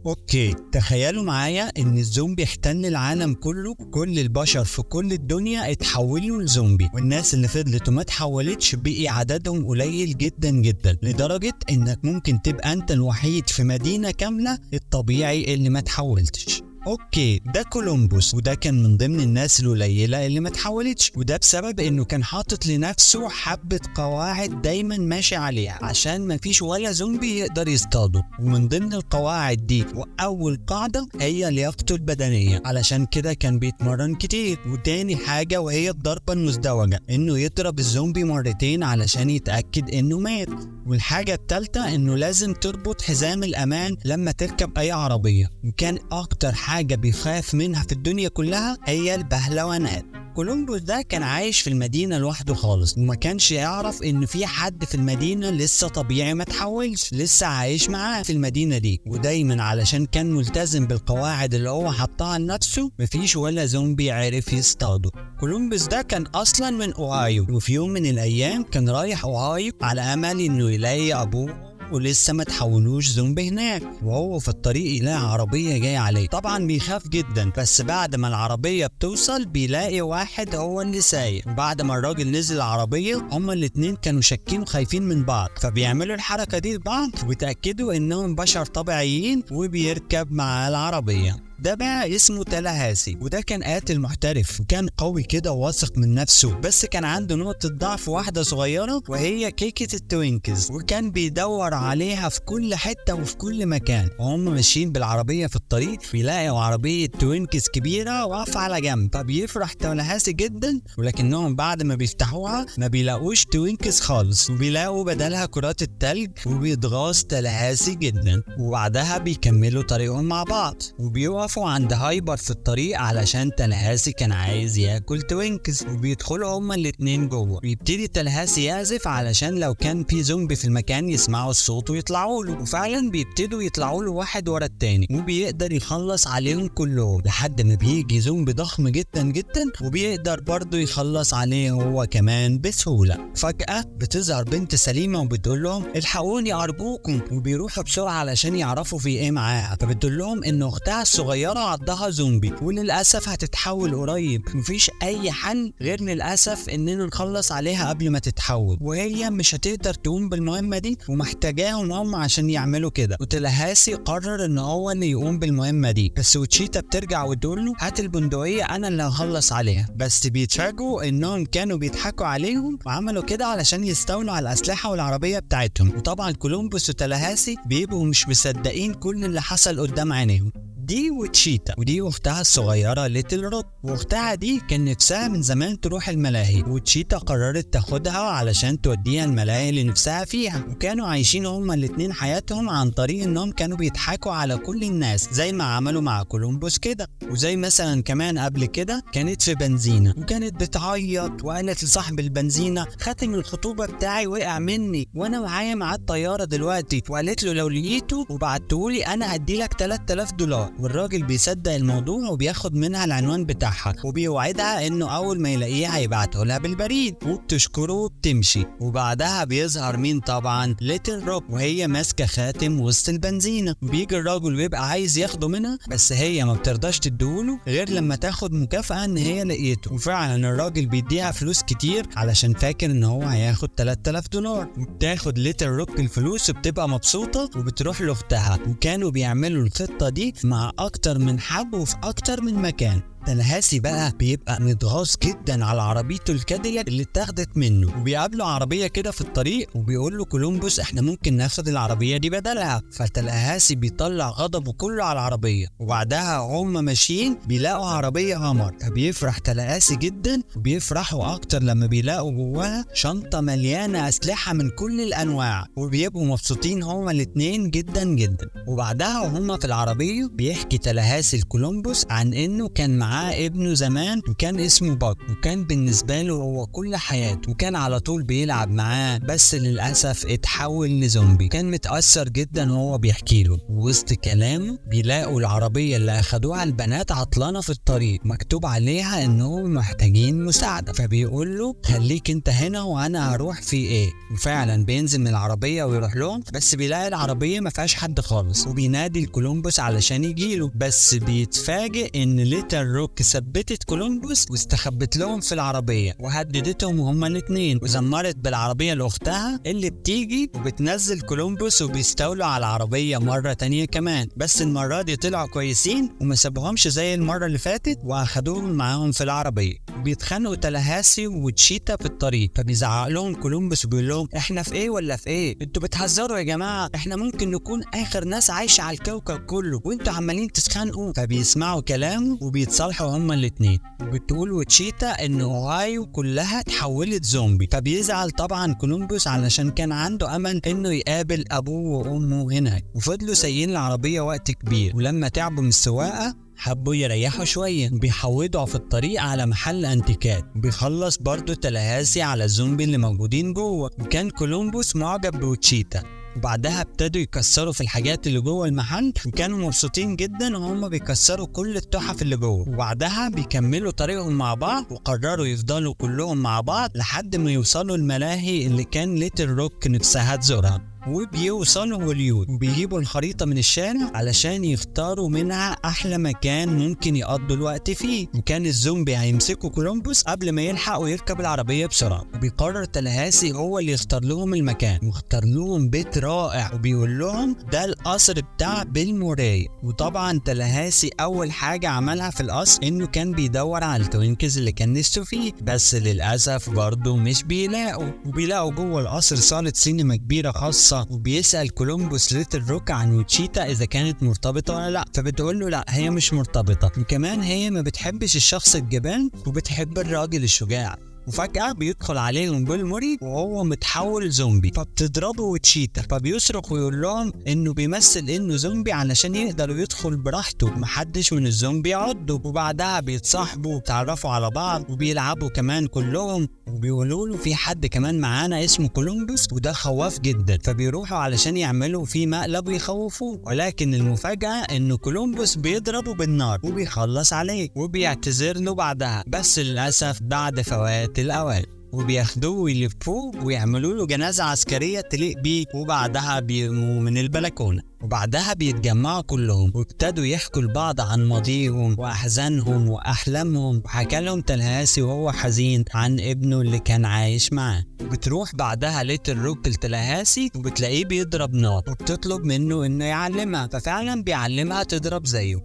okay، تخيلوا معايا ان الزومبي احتل العالم كله، كل البشر في كل الدنيا اتحولوا لزومبي، والناس اللي فضلت وما اتحولتش بقي عددهم قليل جدا جدا، لدرجة انك ممكن تبقى انت الوحيد في مدينة كاملة الطبيعي اللي ما اتحولتش. okay، ده كولومبوس، وده كان من ضمن الناس القليلة اللي ما اتحولتش، وده بسبب انه كان حاطط لنفسه حبة قواعد دايما ماشي عليها عشان ما فيش ولا زومبي يقدر يصطاده. ومن ضمن القواعد دي واول قاعدة هي لياقته البدنية، علشان كده كان بيتمرن كتير. وتاني حاجة وهي الضربة المزدوجة، انه يضرب الزومبي مرتين علشان يتأكد انه مات. والحاجة التالتة انه لازم تربط حزام الامان لما تركب اي عربية. وكان اكتر حاجة بيخاف منها في الدنيا كلها هي البهلوانات. كولومبوس ده كان عايش في المدينة لوحده خالص، وما كانش يعرف ان في حد في المدينة لسه طبيعي ما تحولش، لسه عايش معاه في المدينة دي. ودايما علشان كان ملتزم بالقواعد اللي هو حطها لنفسه مفيش ولا زومبي عرف يصطاده. كولومبوس ده كان اصلا من اوهايو، وفي يوم من الايام كان رايح اوهايو على امل انه يلاقي ابوه ولسه ما تحولوش زومبي هناك. وهو في الطريق يلاقي عربية جاية عليه، طبعا بيخاف جدا، بس بعد ما العربية بتوصل بيلاقي واحد هو اللي سايق. وبعد ما الراجل نزل العربية هما الاتنين كانوا شاكين وخايفين من بعض، فبيعملوا الحركة دي لبعض وبيتأكدوا انهم بشر طبيعيين، وبيركب مع العربية. ده بقى اسمه تلاهاسي، وده كان قاتل محترف وكان قوي كده وواثق من نفسه، بس كان عنده نقطة ضعف واحدة صغيرة وهي كيكة ال Twinkies، وكان بيدور عليها في كل حتة وفي كل مكان. وهم ماشيين بالعربية في الطريق بيلاقوا عربية Twinkies كبيرة واقفة على جنب، فبيفرح تلاهاسي جدا، ولكنهم بعد ما بيفتحوها ما بيلاقوش Twinkies خالص، وبيلاقوا بدلها كرات التلج، وبيتغاظ تلاهاسي جدا. وبعدها بيكملوا طريقهم مع بعض، وبيقفوا عند hyper في الطريق علشان تلهاسي كان عايز ياكل Twinkies، وبيدخلوا هما الاتنين جوه. بيبتدي تلهاسي يعزف علشان لو كان في زومبي في المكان يسمعوا الصوت ويطلعوا له، وفعلا بيبتدوا يطلعوا له واحد ورا التاني، وبيقدر يخلص عليهم كلهم لحد ما بيجي زومبي ضخم جدا جدا وبيقدر برضه يخلص عليه هو كمان بسهولة. فجأة بتظهر بنت سليمة وبتقول لهم الحقوني أرجوكم، وبيروحوا بسرعة علشان يعرفوا في ايه معاها. فبتقول لهم ان اختها الصغيرة عضها زومبي وللأسف هتتحول قريب، مفيش أي حل غير للأسف إننا نخلص عليها قبل ما تتحول، وهي مش هتقدر تقوم بالمهمة دي ومحتاجاهم هم عشان يعملوا كده. وتلهاسي قرر إن هو اللي يقوم بالمهمة دي، بس وتشيتا بترجع وتقول له هات البندقية أنا اللي هخلص عليها. بس بيتفاجئوا إنهم كانوا بيضحكوا عليهم وعملوا كده علشان يستولوا على الأسلحة والعربية بتاعتهم. وطبعا كولومبوس وتلهاسي بيبقوا مش مصدقين كل اللي حصل قدام عينيهم. دي وتشيتا، ودي اختها الصغيرة ليتل روك، واختها دي كان نفسها من زمان تروح الملاهي، وتشيتا قررت تاخدها علشان توديها الملاهي اللي نفسها فيها. وكانوا عايشين هما الاتنين حياتهم عن طريق انهم كانوا بيضحكوا على كل الناس زي ما عملوا مع كولومبوس كده. وزي مثلا كمان قبل كده كانت في بنزينة وكانت بتعيط وقالت لصاحب البنزينة خاتم الخطوبة بتاعي وقع مني وانا معايا معاه الطيارة دلوقتي، وقالت له لو لقيته وبعتهولي انا هديلك $3000. والراجل بيصدق الموضوع وبياخد منها العنوان بتاعها وبيوعدها انه اول ما يلاقيها هيبعته لها بالبريد، وبتشكره وبتمشي. وبعدها بيظهر مين؟ طبعا ليتل روك، وهي ماسكه خاتم وسط البنزينه. بيجي الراجل ويبقى عايز ياخده منها، بس هي ما بترضاش تديهوله غير لما تاخد مكافأة ان هي لقيته. وفعلا الراجل بيديها فلوس كتير علشان فاكر ان هو هياخد $3000. وبتاخد ليتل روك الفلوس وبتبقى مبسوطة وبتروح لاختها. وكانوا بيعملوا الخطة دي مع اكتر من حد وفي اكتر من مكان. تلهاسي بقى بيبقى متغاظ جدا على عربيته الكاديلاك اللي اتاخدت منه، وبيقابله عربية كده في الطريق وبيقول له كولومبوس احنا ممكن ناخد العربية دي بدلها. فتلهاسي بيطلع غضبه كله على العربية. وبعدها هم ماشيين بيلاقوا عربية هامر، فبيفرح تلهاسي جدا، وبيفرحوا اكتر لما بيلاقوا جواها شنطه مليانة اسلحة من كل الانواع، وبيبقوا مبسوطين هما الاتنين جدا جدا. وبعدها وهم في العربية بيحكي تلهاسي لكولومبوس عن انه كان معاه معاه ابنه زمان وكان اسمه باك، وكان بالنسبة له هو كل حياته وكان على طول بيلعب معاه، بس للأسف اتحول لزومبي. كان متأثر جدا وهو بيحكي له. وسط كلامه بيلاقوا العربية اللي أخدوها البنات عطلانة في الطريق، مكتوب عليها إنهم محتاجين مساعدة، فبيقول له خليك انت هنا وانا هروح في ايه. وفعلا بينزل من العربية ويروح لهم، بس بيلاقي العربية ما فيهاش حد خالص، وبينادي لكولومبوس علشان يجيله، بس بيتفاجئ ان ليتل روك ثبتت كولومبوس واستخبت لهم في العربية وهددتهم هما الاثنين، وزمرت بالعربية لاختها اللي بتيجي وبتنزل كولومبوس وبيستولوا على العربية مرة تانية كمان، بس المرة دي طلعوا كويسين وما سابوهمش زي المرة اللي فاتت واخدوهم معاهم في العربية. بيتخانقوا تلاهاسي وتشيتا في الطريق، فبيزعق لهم كولومبوس وبيقول لهم احنا في ايه ولا في ايه؟ انتوا بتهزروا يا جماعة، احنا ممكن نكون اخر ناس عايشه على الكوكب كله وانتوا عمالين تتخانقوا. فبيسمعوا كلامه وبيتصالحوا هما الاثنين. وبتقول وتشيتا ان اوهايو كلها اتحولت زومبي، فبيزعل طبعا كولومبوس علشان كان عنده امل انه يقابل ابوه وامه هناك. وفضلوا سايقين العربية وقت كبير، ولما تعبوا من السواقة حبوا يريحوا شوية، بيحودوا في الطريق على محل انتيكات. بيخلص برضو تلاهاسي على الزومبي اللي موجودين جوه، وكان كولومبوس معجب بوتشيتا. وبعدها ابتدوا يكسروا في الحاجات اللي جوه المحل، وكانوا مبسوطين جدا وهم بيكسروا كل التحف اللي جوه. وبعدها بيكملوا طريقهم مع بعض، وقرروا يفضلوا كلهم مع بعض لحد ما يوصلوا الملاهي اللي كان ليتل روك نفسها تزورها. وبيوصلوا هوليود وبيجيبوا الخريطة من الشارع علشان يختاروا منها أحلى مكان ممكن يقضوا الوقت فيه. وكان الزومبي هيمسكوا كولومبوس قبل ما يلحق ويركب العربية بسرعة، وبيقرر تلاهاسي هو اللي يختار لهم المكان، واختار لهم بيت رائع وبيقول لهم ده القصر بتاع بيل موراي. وطبعا تلاهاسي أول حاجة عملها في القصر إنه كان بيدور على ال Twinkies اللي كان نفسه فيه، بس للأسف برضه مش بيلاقوا. وبيلاقوا جوه القصر صالة سينما كبيرة خاصة، وبيسأل كولومبوس ليتل روك عن وتشيتا إذا كانت مرتبطة ولا لأ، فبتقول له لأ هي مش مرتبطة، وكمان هي ما بتحبش الشخص الجبان وبتحب الراجل الشجاع. وفجأة بيدخل عليهم بيل موري وهو متحول زومبي، فبتضربه وتشيتا، فبيصرخ ويقول لهم انه بيمثل انه زومبي علشان يقدر يدخل براحته محدش من الزومبي يعضه. وبعدها بيتصاحبوا وبيتعرفوا على بعض وبيلعبوا كمان كلهم، وبيقولوا له في حد كمان معانا اسمه كولومبوس وده خواف جدا، فبيروحوا علشان يعملوا فيه مقلب ويخوفوه. ولكن المفاجأة انه كولومبوس بيضربه بالنار وبيخلص عليه وبيعتذر له بعدها، بس للأسف بعد فوات الأوان. وبياخدوه ويلفوه ويعملوا له جنازة عسكرية تليق بيه، وبعدها بيرموه من البلكونة. وبعدها بيتجمعوا كلهم وابتدوا يحكوا لبعض عن ماضيهم وأحزانهم وأحلامهم، وحكى لهم تلهاسي وهو حزين عن ابنه اللي كان عايش معاه. بتروح بعدها ليتل روك لتلهاسي وبتلاقيه بيضرب نار، وبتطلب منه انه يعلمها، ففعلا بيعلمها تضرب زيه.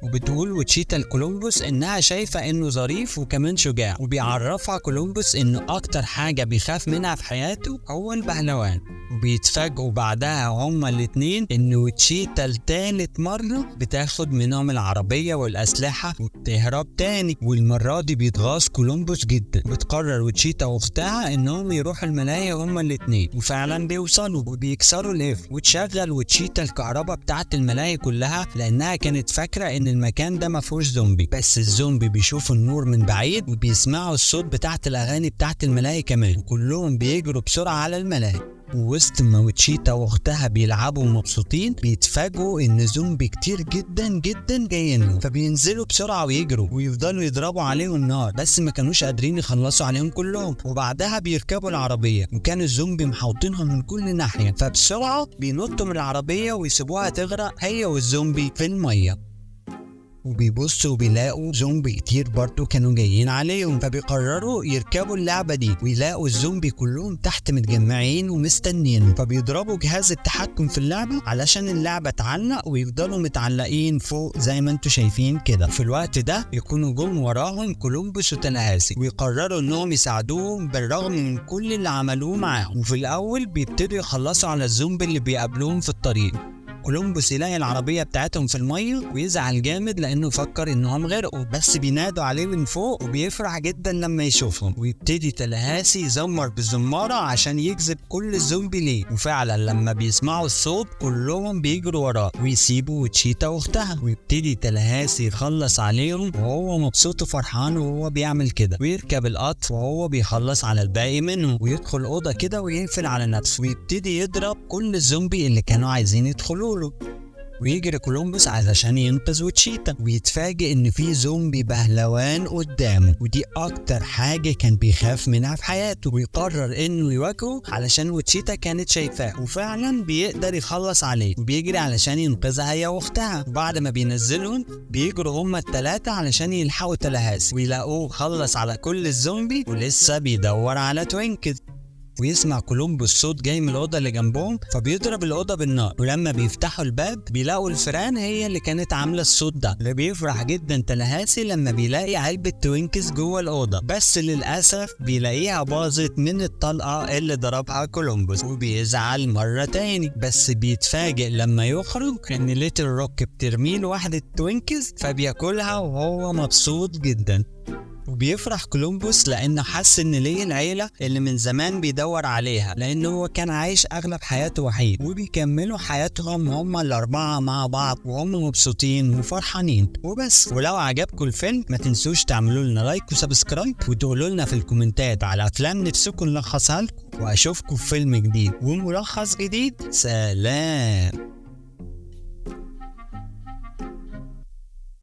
وبتقول وتشيتا لكولومبوس انها شايفه انه ظريف وكمان شجاع، وبيعرفها كولومبوس انه اكتر حاجة بيخاف منها في حياته هو البهلوان. وبيتفاجئوا بعدها هما الاتنين ان وتشيتا لتالت مرة بتاخد منهم العربية والاسلحة وبتهرب تاني، والمرة دي بيتغاظ كولومبوس جدا. وبتقرر وتشيتا واختها انهم يروحوا الملاهي هما الاتنين، وفعلا بيوصلوا وبيكسروا القفل. وتشغل وتشيتا الكهرباء بتاعت الملاهي كلها لانها كانت فاكره ان المكان ده ما فيهوش زومبي، بس الزومبي بيشوفوا النور من بعيد وبيسمعوا الصوت بتاعت الاغاني بتاعت الملاهي كمان، وكلهم بيجروا بسرعة على الملاهي. ووسط ما وتشيتا واختها بيلعبوا مبسوطين بيتفاجئوا ان زومبي كتير جدا جدا جايين لهم، فبينزلوا بسرعة ويجروا ويفضلوا يضربوا عليهم النار، بس ما كانوش قادرين يخلصوا عليهم كلهم. وبعدها بيركبوا العربية وكان الزومبي محوطينهم من كل ناحية، فبسرعه بينطوا من العربية ويسيبوها تغرق هي والزومبي في المية. وبيبصوا وبيلاقوا زومبي كتير برضو كانوا جايين عليهم، فبيقرروا يركبوا اللعبة دي ويلاقوا الزومبي كلهم تحت متجمعين ومستنيين، فبيضربوا جهاز التحكم في اللعبة علشان اللعبة تعلق ويفضلوا متعلقين فوق زي ما انتوا شايفين كده. في الوقت ده يكونوا جم وراهم كولومبوس وتلهاسي ويقرروا انهم يساعدوهم بالرغم من كل اللي عملوه معاهم. وفي الاول بيبتدوا يخلصوا على الزومبي اللي بيقابلوهم في الطريق، كولومبوس يلاقي العربية بتاعتهم في المية ويزعل جامد لأنه فكر إنهم غرقوا، بس بينادوا عليه من فوق وبيفرح جدا لما يشوفهم. ويبتدي تلهاسي يزمر بالزمارة عشان يجذب كل الزومبي ليه، وفعلا لما بيسمعوا الصوت كلهم بيجروا وراه ويسيبوا وتشيتا واختها. ويبتدي تلهاسي يخلص عليهم وهو مبسوط وفرحان وهو بيعمل كده، ويركب القطر وهو بيخلص على الباقي منه، ويدخل أوضة كده ويقفل على نفسه ويبتدي يضرب كل الزومبي اللي كانوا عايزين يدخلوا له. ويجري كولومبوس علشان ينقذ وتشيتا، ويتفاجئ ان في زومبي بهلوان قدامه، ودي اكتر حاجة كان بيخاف منها في حياته، ويقرر انه يواجهه علشان وتشيتا كانت شايفاه، وفعلا بيقدر يخلص عليه وبيجري علشان ينقذها هي واختها. وبعد ما بينزلهم بيجروا هما التلاتة علشان يلحقوا تلهاسي، ويلاقوه خلص على كل الزومبي ولسه بيدور على توينكز. ويسمع كولومبوس صوت جاي من الأوضة اللي جنبهم، فبيضرب الأوضة بالنار، ولما بيفتحوا الباب بيلاقوا الفئران هي اللي كانت عاملة الصوت ده. اللي بيفرح جدا تلهاسي لما بيلاقي علبة توينكس جوه الأوضة، بس للأسف بيلاقيها باظت من الطلقة اللي ضربها كولومبوس، وبيزعل مرة تاني. بس بيتفاجئ لما يخرج إن ليتل روك بترميله واحدة توينكس فبياكلها وهو مبسوط جدا. وبيفرح كولومبوس لأنه حس إن ليه العيلة اللي من زمان بيدور عليها، لأنه هو كان عايش أغلب حياته وحيد، وبيكملوا حياتهم هما الأربعة مع بعض وهم مبسوطين وفرحانين وبس. ولو عجبكم الفيلم ما تنسوش تعملوا لنا like و subscribe، وتقولوا لنا في الكومنتات على أفلام نفسكم نلخصها لكم، وأشوفكم في فيلم جديد وملخص جديد. سلام.